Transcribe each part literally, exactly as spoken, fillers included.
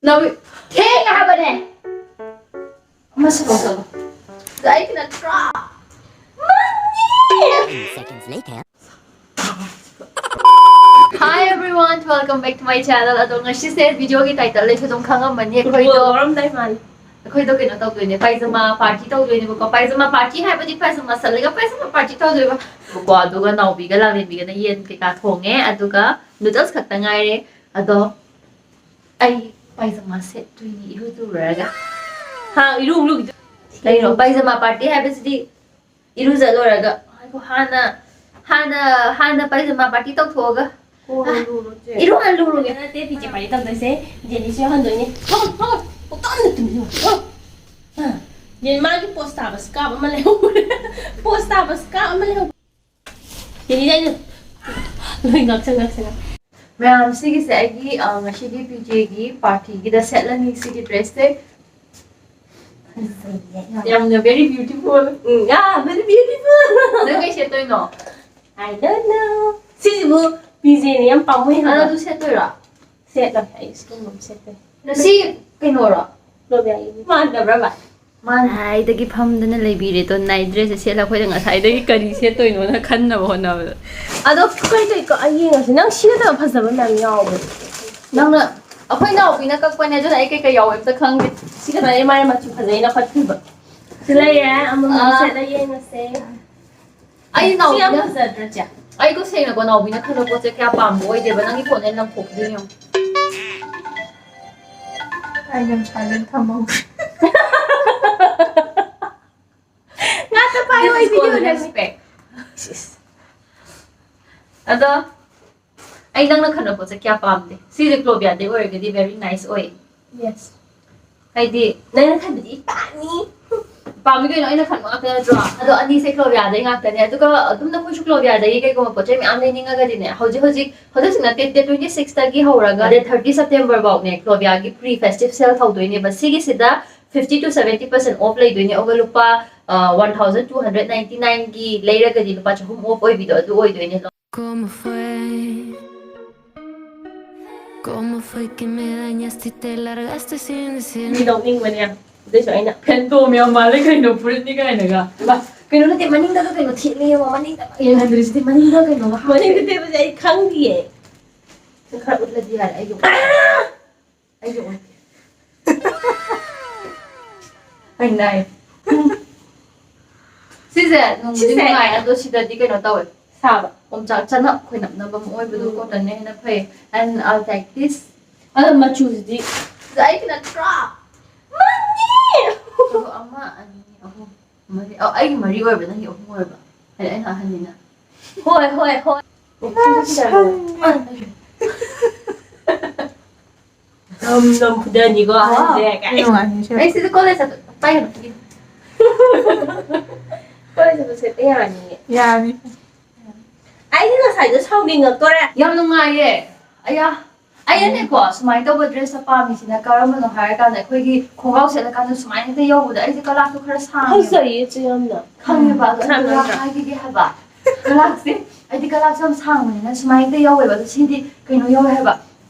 ꯅꯥꯎꯕꯤ, ꯊꯦꯡꯉꯦ ꯍꯥꯏꯕꯅꯦ꯫ ꯑꯃ ꯁꯤꯜꯂꯣ, ꯁꯤꯜꯂꯣ꯫ ꯑꯗꯣ ꯑꯩꯒꯤ ꯅꯠꯇ꯭ꯔꯣ? Seconds later. Hi everyone, welcome back to my channel. ꯑꯗꯣ ꯉꯁꯤꯁꯦ videoꯒꯤ titleꯗꯩꯁꯨ ꯑꯗꯨꯝ ꯈꯪꯉꯝꯃꯅꯤ, ꯑꯩꯈꯣꯏꯗꯣ ꯐꯨꯠꯕꯣꯜ ꯀꯥꯎꯔꯝꯗꯥꯏ ꯃꯥꯜꯂꯤ꯫ ꯑꯩꯈꯣꯏꯗꯣ ꯀꯩꯅꯣ ꯇꯧꯗꯣꯏꯅꯦ, ꯄꯥꯏꯖꯃꯥ party ꯇꯧꯗꯣꯏꯅꯦꯕꯀꯣ꯫ ꯄꯥꯏꯖꯃꯥ party ꯍꯥꯏꯕꯗꯤ ꯄꯥꯏꯖꯃꯥ ꯁꯦꯠꯂꯒ ꯄꯥꯏꯖꯃꯥ party ꯇꯧꯗꯣꯏꯕꯀꯣ꯫ ꯑꯗꯨꯒ ꯅꯥꯎꯕꯤꯒ ꯂꯥꯡꯂꯦꯟꯕꯤꯒꯅ ꯌꯦꯟ ꯀꯩꯀꯥ ꯊꯣꯡꯉꯦ, ꯑꯗꯨꯒ noodles ꯈꯛꯇ ꯉꯥꯏꯔꯦ꯫ ꯑꯗꯣ ꯑꯩ ꯄꯥꯏꯖꯃꯥ ꯁꯦꯠꯇꯣꯏꯅꯤ ꯏꯔꯨꯖꯔꯨꯔꯒ꯫ ꯍꯥ, ꯏꯔꯨ ꯂꯨ-, ꯀꯩꯅꯣ, ꯄꯥꯏꯖꯃꯥ party ꯍꯥꯏꯕꯁꯤꯗꯤ ꯏꯔꯨꯖ ꯂꯣꯏꯔꯒ, ꯉꯥꯏꯈꯣ, ꯍꯥꯟꯅ, ꯍꯥꯟꯅ, ꯍꯥꯟꯅ ꯄꯥꯏꯖꯃꯥ party ꯇꯧꯊꯣꯛꯑꯒ꯫ ꯀꯣꯟꯅ ꯂꯨꯔꯣ, ꯆꯦ꯫ ꯏꯔꯨ ꯍꯥꯟꯅ ꯂꯨꯔꯨꯒꯦ꯫ ꯅꯠꯇꯦ, ꯐꯤꯖꯦ party ꯇꯧꯗꯣꯏꯁꯦ꯫ ꯖꯦꯅꯤꯁꯨ ꯌꯥꯎꯍꯟꯗꯣꯏꯅꯦ꯫ ꯐꯝ, ꯐꯝ, ꯄꯨꯡꯐꯝꯗ ꯇꯨꯝꯃꯤꯅꯦ꯫ ꯐꯝ꯫ ꯍꯥ? ꯖꯦꯅꯤ, ꯃꯥꯒꯤ pose ꯇꯥꯕ scarf ꯑꯃ ꯂꯩꯍꯧꯕꯅꯦ꯫ Pose ꯇꯥꯕ scarf ꯑꯃ ꯂꯩꯍꯧꯕꯅꯦ꯫ ꯌꯦꯡꯉꯤꯗ ꯑꯩꯅ ꯂꯣꯏ ꯉꯥꯛꯁꯪ ꯉꯥꯛꯁꯪ꯫ ꯃꯌꯥꯝ, ꯁꯤꯒꯤꯁꯦ ꯑꯩꯒꯤ, ꯑ, ꯉꯁꯤꯒꯤ ꯄꯤꯖꯦꯒꯤ partyꯒꯤꯗ ꯁꯦꯠꯂꯅꯤ ꯁꯤꯒꯤ dressꯁꯦ꯫ ꯌꯥꯝꯅ very beautiful꯫ ꯎꯝ, yeah, very beautiful꯫ ꯅꯪ ꯀꯩ ꯁꯦꯠꯇꯣꯏꯅꯣ? I don't know꯫ ꯁꯤꯁꯤꯕꯨ ꯄꯤꯖꯦꯅ ꯌꯥꯝ ꯄꯥꯝꯃꯨꯏ ꯍꯥꯏꯕ꯫ ꯑꯗꯣ ꯑꯗꯨ ꯁꯦꯠꯇꯣꯏꯔꯣ? ꯁꯦꯠꯂꯣꯏ, ꯑꯩ ꯁꯤꯒꯨꯝꯕ ꯑꯃ ꯁꯦꯠꯇꯣꯏ꯫ ꯁꯤ ꯀꯩꯅꯣꯔꯣ? ꯂꯣꯕꯤꯌꯥꯒꯤ ꯃꯥꯟꯗꯕ꯭ꯔꯕ? ꯃꯥꯅ꯫ ꯉꯁꯥꯏꯗꯒꯤ ꯐꯝꯗꯅ ꯂꯩꯕꯤꯔꯦ ꯑꯗꯣ night dressꯁꯦ ꯁꯦꯠꯂ ꯑꯩꯈꯣꯏꯗ ꯉꯁꯥꯏꯗꯒꯤ ꯀꯔꯤ ꯁꯦꯠꯇꯣꯏꯅꯣꯅ ꯈꯟꯅꯕ ꯍꯣꯠꯅꯕꯗ꯫ ꯑꯗꯣ ꯀꯩ ꯀꯩ ꯀꯛꯑ ꯌꯦꯡꯉꯁꯤ? ꯅꯪ ꯁꯦꯠꯇꯕ ꯐꯖꯕ ꯃꯌꯥꯝ ꯌꯥꯎꯕꯅꯦ꯫ ꯅꯪꯅ, ꯑꯩꯈꯣꯏ ꯅꯥꯎꯕꯤꯅ ꯀꯛꯄꯅꯦ, ꯑꯗꯨꯅ ꯑꯩ ꯀꯩ ꯀꯩ ꯌꯥꯎꯋꯦ ꯑꯝꯇ ꯈꯪꯗꯦ꯫ ꯁꯤ ꯈꯛꯇꯅꯦ ꯃꯥꯅ ꯃꯆꯨ ꯐꯖꯩꯅ ꯈꯠꯈꯤꯕ꯫ ꯁꯤ ꯂꯩꯔꯦ, ꯑꯃꯃꯝ ꯑꯥ꯫ ꯁꯦꯠꯂ ꯌꯦꯡꯉꯁꯦ꯫ ꯑꯩ ꯁꯤ ꯌꯥꯝ ꯅꯥꯎꯕꯤꯅ ꯐꯖꯗ꯭ꯔꯣ, ꯆꯦ? ꯑꯩ ꯇꯁꯦꯡꯅꯀꯣ ꯅꯥꯎꯕꯤꯅ ꯈꯟꯕ ꯄꯣꯠꯁꯦ ꯀꯌꯥ ꯄꯥꯝꯕ ꯑꯣꯏꯗꯦꯕ꯫ ꯅꯪꯒꯤ ꯐꯣꯟꯗ ꯑꯩꯅ ꯂꯪꯊꯣꯛꯈꯤꯗꯣꯏꯅꯦ ꯌꯦꯡꯉꯣ꯫ ꯑꯩ ꯅꯪ silent ꯊꯝꯃꯧꯒꯦ꯫ ꯉꯥꯛꯇ ꯄꯥꯏꯌꯣ, ꯑꯩ This is called video ꯅꯝꯃꯤ꯫ Respect꯫ ꯁꯤꯁ꯫ ꯑꯗꯣ ꯑꯩ ꯅꯪꯅ ꯈꯟꯕ ꯄꯣꯠꯁꯦ ꯀꯌꯥ ꯄꯥꯝꯗꯦ꯫ ꯁꯤꯁꯦ ꯀ꯭ꯂꯣꯕꯤꯌꯥꯗꯩ ꯑꯣꯏꯔꯒꯗꯤ very nice ꯑꯣꯏ꯫ Yes꯫ ꯍꯥꯏꯗꯤ ꯅꯪꯅ ꯈꯟꯕꯗꯤ ꯄꯥꯝꯃꯤ꯫ ꯄꯥꯝꯃꯤ ꯀꯩꯅꯣ, ꯑꯩꯅ ꯈꯟꯕ ꯉꯥꯛꯇ ꯅꯠꯇ꯭ꯔꯣ? ꯑꯗꯣ ꯑꯅꯤꯁꯦ ꯀ꯭ꯂꯣꯕꯤꯌꯥꯗꯩ ꯉꯥꯛꯇꯅꯦ꯫ ꯑꯗꯨꯒ ꯑꯗꯨꯝ ꯅꯈꯣꯏꯁꯨ ꯀ꯭ꯂꯣꯕꯤꯌꯥꯗꯒꯤ ꯀꯩꯒꯨꯝꯕ ꯄꯣꯠ ꯆꯩ ꯃꯌꯥꯝ ꯂꯩꯅꯤꯡꯉꯒꯗꯤꯅꯦ, ꯍꯧꯖꯤꯛ ꯍꯧꯖꯤꯛ, ꯍꯧꯖꯤꯛ ꯅꯠꯇꯦ, date twenty sixꯇꯒꯤ ꯍꯧꯔꯒ date thirty September ꯐꯥꯎꯅꯦ ꯀ꯭ꯂꯣꯕꯤꯌꯥꯒꯤ pre festive sale ꯇꯧꯗꯣꯏꯅꯦꯕ꯫ ꯁꯤꯒꯤꯁꯤꯗ fifty to seventy percent off ꯂꯩꯗꯣꯏꯅꯦ꯫ ꯑꯗꯨꯒ ꯂꯨꯄꯥ, ꯑ, one thousand two hundred ninety nineꯒꯤ ꯂꯩꯔꯒꯗꯤ ꯂꯨꯄꯥ ꯆꯍꯨꯝ off ꯑꯣꯏꯕꯤꯗꯣ ꯑꯗꯨ ꯑꯣꯏꯗꯣꯏꯅꯦ꯫ ¿Cómo fue? ¿Cómo fue que me dañaste y te largaste sin decirme? ꯃꯤ ꯅꯣꯛꯅꯤꯡꯕꯅꯦ ꯌꯥꯝ꯫ ꯑꯗꯨꯏꯁꯨ ꯑꯩꯅ ꯐꯦꯟꯇꯣꯝ ꯌꯥꯝ ꯃꯥꯜꯂꯦ ꯀꯩꯅꯣ ꯐꯨꯔꯤꯠꯅꯤ ꯀꯥꯏꯅꯒ꯫ ꯀꯩꯅꯣ ꯅꯠꯇꯦ, ꯃꯅꯤꯡꯗꯒ ꯀꯩꯅꯣ ꯊꯦꯠꯂꯦ ꯌꯦꯡꯉꯣ, ꯃꯅꯤꯡꯗ ꯌꯦꯡꯍꯟꯗ꯭ꯔꯤꯁꯤꯗꯤ, ꯃꯅꯤꯡꯗ ꯀꯩꯅꯣꯒ ꯍꯥꯞꯄꯦ꯫ ꯃꯅꯤꯡꯗ ꯊꯦꯠꯄꯁꯦ ꯑꯩ ꯈꯪꯗꯤꯌꯦ꯫ ꯈꯔ ꯎꯠꯂꯗꯤ ꯌꯥꯔꯦ ꯑꯩꯒꯤ꯫ ꯑꯩꯒꯤ ꯑꯣꯏ꯫ ꯑꯩ ꯅꯥꯏ꯫ ꯁꯤꯁꯦ ꯅꯨꯡꯕꯨꯗꯤ ꯁꯤꯁꯦ꯫ ꯅꯨꯡꯉꯥꯏ, ꯑꯗꯣ ꯁꯤꯗꯗꯤ ꯀꯩꯅꯣ ꯇꯧꯋꯦ꯫ ꯁꯥꯕ꯫ ꯑꯣꯝꯆꯥꯛ ꯆꯅꯞ ꯈꯣꯏꯅꯞꯅꯕ ꯑꯃ ꯑꯣꯏꯕꯗꯣ, ꯎꯝ꯫ ꯀꯣꯇꯟꯅ ꯍꯦꯟꯅ ꯐꯩ꯫ And I'll take this. ꯑꯗꯣ ꯃꯆꯨꯁꯤꯗꯤ ꯑꯩꯒꯤ ꯅꯠꯇ꯭ꯔꯣ? ꯃꯥꯅꯤ! ꯑꯗꯣ ꯑꯃ, ꯑꯅꯤ, ꯑꯍꯨꯝ, ꯃꯔꯤ꯫ ꯑꯣ, ꯑꯩꯒꯤ ꯃꯔꯤ ꯑꯣꯏꯕ, ꯅꯪꯒꯤ ꯑꯍꯨꯝ ꯑꯣꯏꯕ꯫ ꯍꯥꯏꯗꯤ ꯑꯩꯅ ꯑꯍꯟꯅꯤꯅ꯫ ꯍꯣꯏ, ꯍꯣꯏ, ꯍꯣꯏ꯫ ꯅꯝ ꯅꯝ ꯐꯨꯗꯅꯤꯀꯣ ꯑꯍꯟꯁꯦ ꯀꯥꯏ꯫ ꯅꯨꯡꯉꯥꯏꯅꯤ ꯁꯦ꯫ ꯑꯩ ꯁꯤꯗ ꯀꯣꯂꯦꯖ ꯆꯠꯄ ꯄꯥꯏꯍꯟꯕꯤꯒꯦ꯫ ꯀꯣꯂꯦꯖ ꯆꯠꯄ ꯁꯦꯠꯄ ꯌꯥꯅꯤꯌꯦ꯫ ꯌꯥꯅꯤ꯫ ꯑꯩꯗꯤ ꯉꯁꯥꯏꯗꯣ ꯁꯥꯎꯅꯤꯡꯉꯛꯇꯣꯔꯦ꯫ ꯌꯥꯝ ꯅꯨꯡꯉꯥꯏꯌꯦ꯫ ꯑꯌꯥ, ꯑꯩꯅꯅꯦꯀꯣ ꯁꯨꯃꯥꯏꯅ ꯇꯧꯕ ꯗ꯭ꯔꯦꯁꯇ ꯄꯥꯝꯃꯤꯁꯤꯅ ꯀꯔꯝꯕꯅꯣ ꯍꯥꯏꯔꯀꯥꯟꯗ, ꯑꯩꯈꯣꯏꯒꯤ ꯈꯣꯡꯒ꯭ꯔꯥꯎ ꯁꯦꯠꯂꯀꯥꯟꯗ ꯁꯨꯃꯥꯏꯅ ꯍꯦꯛꯇ ꯌꯧꯕꯗꯣ, ꯑꯩꯁꯦ ꯀꯂꯥꯛꯇꯣ ꯈꯔ ꯁꯥꯡꯉꯦꯕ꯫ ꯐꯖꯩꯌꯦ ꯆꯦ ꯌꯥꯝꯅ꯫ ꯈꯪꯉꯦꯕ, ꯑꯗꯣ ꯁꯥꯡ ꯑꯩ ꯀꯂꯥꯛ ꯅꯠꯇ꯭ꯔꯥ? ꯍꯥꯏꯈꯤꯒꯦ ꯍꯥꯏꯕ꯫ ꯀꯂꯥꯛꯁꯦ, ꯑꯩꯗꯤ ꯀꯂꯥꯛꯁꯦ ꯌꯥꯝ ꯁꯥꯡꯕꯅꯤꯅ ꯁꯨꯃꯥꯏꯅ ꯍꯦꯛꯇ ꯌꯧꯋꯦꯕ꯫ ꯑꯗꯣ ꯁꯤꯗꯤ ꯀꯩꯅꯣ ꯌꯧꯋꯦ ꯍꯥꯏꯕ,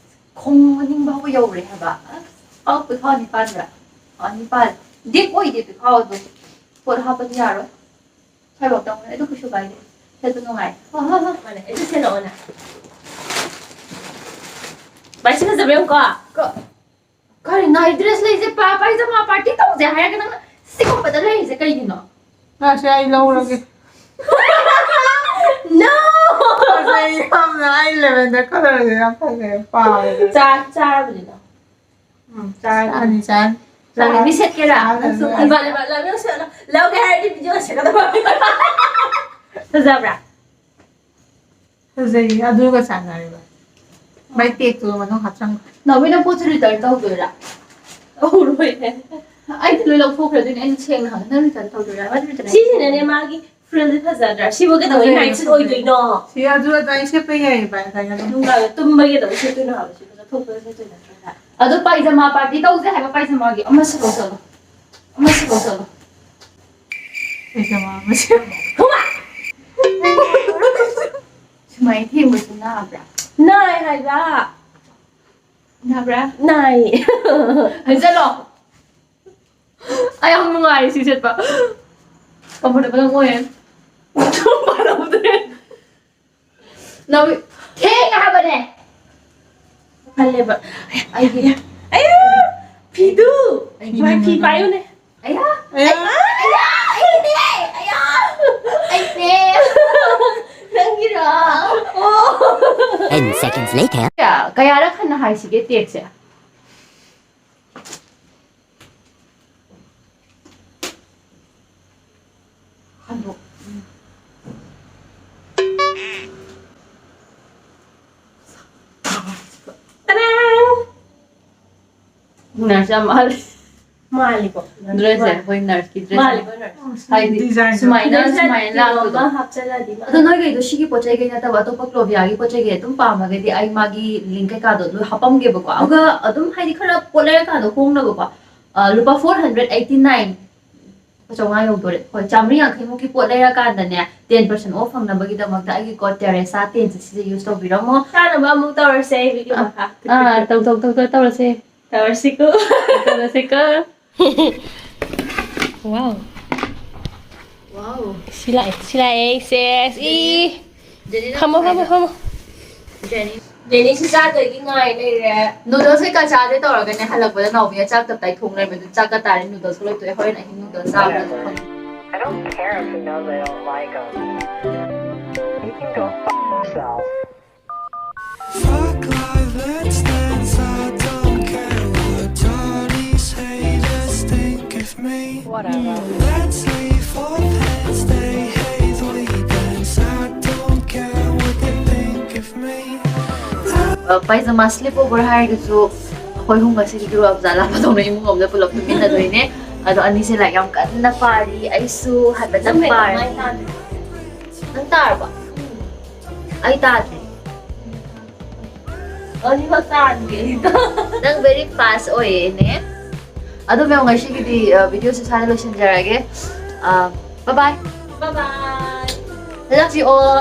ꯈꯣꯡ ꯃꯅꯤꯡ ꯐꯥꯎꯕ ꯌꯧꯔꯦ ꯍꯥꯏꯕ꯫ ꯑꯁ, ꯄꯥꯎ ꯄꯤꯈꯥꯎ ꯑꯅꯤ ꯄꯥꯟꯕ꯭ꯔꯥ? ꯑꯣ, ꯑꯅꯤ ꯄꯥꯜꯂꯦ꯫ ꯗꯤꯞ ꯑꯣꯏꯗꯦ ꯄꯤꯈꯥꯎ ꯑꯗꯣ꯫ ꯄꯣꯠ ꯍꯥꯞꯄꯗꯤ ꯌꯥꯔꯣꯏ꯫ ꯁ꯭ꯋꯥꯏꯐꯥꯎ ꯇꯧꯈ꯭ꯔꯦ꯫ ꯑꯗꯨ ꯀꯩꯁꯨ ꯀꯥꯏꯗꯦ꯫ ꯁꯦꯠꯄ ꯅꯨꯡꯉꯥꯏ꯫ ꯍꯣꯏ, ꯍꯣꯏ, ꯍꯣꯏ꯫ ꯃꯥꯅꯦ꯫ ꯑꯩꯁꯨ ꯁꯦꯠꯂꯛꯑꯣꯅꯦ꯫ ꯚꯥꯏ, ꯁꯤ ꯐꯖꯕ꯭ꯔꯥ ꯌꯦꯡꯉꯨꯀꯣ꯫ ꯀ-, ꯀꯔꯤ night dress ꯂꯩꯁꯦ? ꯄꯥ-, ꯄꯥꯏꯖꯃꯥ party ꯇꯧꯁꯦ ꯍꯥꯏꯔꯒ ꯅꯪꯅ ꯁꯤꯒꯨꯝꯕꯗ ꯂꯩꯔꯤꯁꯦ ꯀꯩꯒꯤꯅꯣ? ꯃꯥꯁꯦ ꯑꯩ ꯂꯧꯔꯒꯦ꯫ No! ꯐꯖꯩ ꯌꯥꯝꯅ, ꯑꯩ lavender colourꯁꯦ ꯌꯥꯝ ꯐꯖꯩ, ꯄꯥꯝꯃꯦ꯫ ꯆꯥ-, ꯆꯥꯔꯕꯅꯤꯅ꯫ ꯎꯝ, ꯆꯥꯔꯅꯤ, ꯆꯥꯔꯅꯤ꯫ ꯆꯥꯅꯤꯡꯉꯤ ꯁꯦꯠꯀꯦꯔꯥ? ꯆꯥꯔꯅꯤ꯫ ꯏꯃꯥꯟꯅꯕ, ꯂꯧꯒꯦ ꯍꯥꯏꯔꯗꯤ video ꯁꯦꯝꯒꯗꯕ꯫ ꯐꯖꯕ꯭ꯔꯥ? ꯐꯖꯩꯌꯦ, ꯑꯗꯨꯒ ꯆꯥꯟꯅꯔꯤꯕ꯫ ꯃꯥꯏ ꯇꯦꯛꯇꯨ ꯃꯅꯨꯡ ꯍꯥꯞꯆꯟꯈ꯭ꯔꯦ꯫ ꯅꯥꯎꯕꯤ, ꯅꯪ ꯄꯣꯠꯁꯦ return ꯇꯧꯗꯣꯏꯔꯥ? ꯇꯧꯔꯣꯏꯍꯦ꯫ ꯑꯩꯗꯤ ꯂꯣꯏ ꯂꯧꯊꯣꯛꯈ꯭ꯔꯦ, ꯑꯗꯨꯅꯦ ꯑꯩꯅ ꯁꯦꯡꯅ ꯍꯪꯉꯦ꯫ ꯅꯪ return ꯇꯧꯗꯣꯏꯔꯥ? ꯃꯥꯗꯤ return ꯁꯤꯁꯤꯅꯅꯦ ꯃꯥꯒꯤ frillꯗꯤ ꯐꯖꯗ꯭ꯔꯥ? ꯁꯤꯕꯨ ꯀꯩꯗꯧꯕꯩ ꯐꯖꯩ, night suit ꯑꯣꯏꯗꯣꯏꯅꯣ? ꯁꯤ ꯑꯗꯨ ꯑꯗꯨꯃꯥꯏꯅ ꯁꯦꯠꯄ ꯌꯥꯏꯌꯦ ꯚꯥꯏ, ꯀꯩꯅꯣ ꯑꯗꯨꯝ꯫ ꯅꯨꯡꯗꯥꯡꯗ ꯇꯨꯝꯕꯒꯤ ꯑꯗꯨꯝ ꯁꯦꯠꯇꯣꯏꯅꯣ ꯍꯥꯏꯕ? ꯁꯤ ꯆꯠꯊꯣꯛꯄꯗ ꯁꯦꯠꯇꯣꯏ ꯅꯠꯇ꯭ꯔꯣ? ꯑꯗꯣ ꯄꯥꯏꯖꯃꯥ party ꯇꯧꯁꯦ ꯍꯥꯏꯕ ꯄꯥꯏꯖꯃꯥꯒꯤ ꯑꯃ ꯁꯤꯜꯂꯣ ꯆꯠꯂꯣ꯫ ꯑꯃ ꯁꯤꯜꯂꯣ ꯆꯠꯂꯣ꯫ ꯄꯥꯏꯖꯃꯥ ꯑꯃ ꯁꯦꯠꯂꯣ꯫ ꯁꯨꯃꯥꯏꯅ ꯊꯦꯡꯕꯁꯨ ꯅꯥꯕ꯭ꯔꯥ? ꯅꯥꯏ ꯍꯥꯏꯕ꯫ ꯅꯥꯕ꯭ꯔꯥ? ꯅꯥꯏ꯫ ꯍꯥꯏꯖꯜꯂꯣ꯫ ꯑꯩ ꯌꯥꯝ ꯅꯨꯡꯉꯥꯏ ꯁꯤ ꯁꯦꯠꯄ꯫ Comfortable ꯌꯥꯝ ꯑꯣꯏꯌꯦ꯫ ꯄꯥꯜꯍꯧꯗ꯭ꯔꯦ꯫ ꯅꯪ ꯊꯦꯡꯉꯦ ꯍꯥꯏꯕꯅꯦ꯫ ꯈꯜꯂꯦꯕ꯫ ꯑꯩꯒꯤ ꯑꯌꯥ! ꯐꯤꯗꯨ! ꯑꯩꯒꯤ ꯃꯥꯏ ꯐꯤ ꯃꯃꯜ ꯄꯥꯏꯌꯨꯅꯦ꯫ ꯑꯌꯥ! ꯑꯌꯥ! ꯑꯌꯥ! ꯑꯩꯒꯤꯅꯦ! ꯑꯌꯥ! ꯑꯩꯅꯦ! ꯅꯪꯒꯤꯔꯣ? ꯑꯣ! Ten seconds later. ꯀꯌꯥ-, ꯀꯌꯥꯔꯛ ꯍꯟꯅ ꯍꯥꯏꯁꯤꯒꯦ ꯇꯦꯛꯁꯦ? ꯍꯟꯗꯣꯛ-, ꯎꯝ꯫ ꯇꯔꯥꯡ! Nurse ꯌꯥꯝ ꯃꯥꯜꯂꯦ꯫ ꯃꯥꯜꯂꯤꯀꯣ? Dress ꯁꯦ ꯑꯩꯈꯣꯏ nurse ꯀꯤ dress ꯃꯥꯜꯂꯤꯀꯣ, nurse? ꯍꯥꯏꯗꯤ design ꯗꯣ꯫ ꯁꯨꯃꯥꯏꯅ, dress ꯁꯨꯃꯥꯏꯅ ꯀꯩꯅꯣ ꯂꯥꯛꯄꯗꯣ꯫ ꯑꯃ ꯍꯥꯞꯆꯜꯂꯗꯤ ꯃꯥꯜꯂꯤ꯫ ꯑꯗꯣ ꯅꯣꯏꯒꯤꯗꯣ ꯁꯤꯒꯤ ꯄꯣꯠ ꯆꯩ ꯀꯩ ꯅꯠꯇꯕ ꯑꯇꯣꯞꯄ Clovia ꯒꯤ ꯄꯣꯠ ꯆꯩ ꯀꯩ ꯑꯗꯨꯝ ꯄꯥꯝꯃꯒꯗꯤ ꯑꯩ ꯃꯥꯒꯤ link ꯀꯩꯀꯥꯗꯣ ꯂꯣꯏ ꯍꯥꯞꯄꯝꯒꯦꯕꯀꯣ꯫ ꯑꯗꯨꯒ ꯑꯗꯨꯝ ꯍꯥꯏꯗꯤ ꯈꯔ ꯄꯣꯠ ꯂꯩꯔꯀꯥꯟꯗ ꯍꯣꯡꯅꯕꯀꯣ꯫ ꯑ, ꯂꯨꯄꯥ four hundred eighty nine, ꯆꯥꯝꯃꯉꯥ ꯌꯧꯗꯣꯔꯦ꯫ ꯍꯣꯏ, ꯆꯥꯝꯃꯔꯤ ꯌꯥꯡꯈꯩ ꯃꯨꯛꯀꯤ ꯄꯣꯠ ꯂꯩꯔꯀꯥꯟꯗꯅꯦ, ten percent off ꯐꯪꯅꯕꯒꯤꯗꯃꯛꯇ ꯑꯩꯒꯤ code Teresa ten ꯁꯦ ꯁꯤꯁꯦ use ꯇꯧꯕꯤꯔꯝꯃꯣ꯫ ꯆꯥꯅꯕ ꯑꯃꯨꯛ ꯇꯧꯔꯁꯦ video ꯑꯥ, ꯃꯈꯥ꯫ ꯑꯥ, ꯇꯧ-, ꯇꯧ-, ꯇꯧ-, ꯇꯧꯔꯁꯦ꯫ ꯇꯧꯔꯁꯤꯀꯣ꯫ ꯇꯧꯔꯁꯤꯀꯣ꯫ Wow꯫ Wow꯫ ꯁꯤ ꯂꯥꯛꯑꯦ, ꯁꯤ ꯂꯥꯛꯑꯦ, ꯁꯦꯁ꯫ ꯏ꯫ ꯖꯦꯅꯤꯅ ꯐꯝꯃꯣ, ꯐꯝꯃꯣ, ꯉꯥꯏꯔꯣ꯫ ꯐꯝꯃꯣ꯫ ꯖꯦꯅꯤ꯫ ꯖꯦꯅꯤꯁꯨ ꯆꯥꯗꯣꯏꯒꯤ ꯉꯥꯏ ꯂꯩꯔꯦ꯫ Noodles ꯀꯩꯀꯥ ꯆꯥꯗꯦ ꯇꯧꯔꯒꯅꯦ, ꯍꯜꯂꯛꯄꯗ ꯅꯥꯎꯕꯤꯅ ꯆꯥꯛ ꯇꯞꯇꯥꯏ ꯊꯣꯡ ꯂꯩꯔꯝꯃꯦ, ꯑꯗꯨ ꯆꯥꯛꯀ ꯇꯥꯔꯦ, noodles ꯀ ꯂꯣꯏ ꯇꯣꯛꯑꯦ꯫ ꯍꯣꯔꯦꯟ ꯑꯍꯤꯡ noodles ꯆꯥꯕ꯭ꯔꯥꯁꯨ ꯈꯪꯗꯦ꯫ I don't care if you know they don't like 'em. You can go fuck yourself. Fuck life, let's dance. I don't care what Johnny's haters think of me. Whatever. Let's leave for Valentine's Day. Hey, we dance. I don't care what they think of me. ꯑ, ꯄꯥꯏꯖꯃꯥ sleepover ꯍꯥꯏꯔꯒꯁꯨ ꯑꯩꯈꯣꯏ ꯑꯍꯨꯝ ꯉꯁꯤꯗꯤ ꯗꯨꯔꯒꯥ ꯄꯨꯖꯥ ꯂꯥꯞꯄꯗꯧꯅ ꯏꯃꯨꯡ ꯑꯃꯗ ꯄꯨꯂꯞ ꯇꯨꯝꯃꯤꯟꯅꯗꯣꯏꯅꯦ꯫ ꯑꯗꯣ ꯑꯅꯤꯁꯦ ꯂꯥꯏꯔꯤꯛ ꯌꯥꯝ ꯀꯟꯅ ꯄꯥꯔꯤ, ꯑꯩꯁꯨ ꯍꯥꯏꯐꯦꯠꯇꯪ ꯅꯪ ꯄꯥꯔꯦ꯫ ꯃꯥꯏ ꯇꯥꯗ꯭ꯔꯤ꯫ ꯅꯪ ꯇꯥꯔꯕ? ꯑꯩ ꯇꯥꯗ꯭ꯔꯤ꯫ ꯑꯅꯤꯃꯛ ꯇꯥꯗ꯭ꯔꯤ ꯑꯩꯗꯣ꯫ ꯅꯪ very fast ꯑꯣꯏꯌꯦꯅꯦ꯫ ꯑꯗꯣ ꯃꯌꯥꯝ ꯉꯁꯤꯒꯤꯗꯤ, ꯑ, video ꯁꯦ ꯁ꯭ꯋꯥꯏꯗ ꯂꯣꯏꯁꯤꯟꯖꯔꯒꯦ꯫ ꯑ, bye bye꯫ Bye bye꯫ Love you all꯫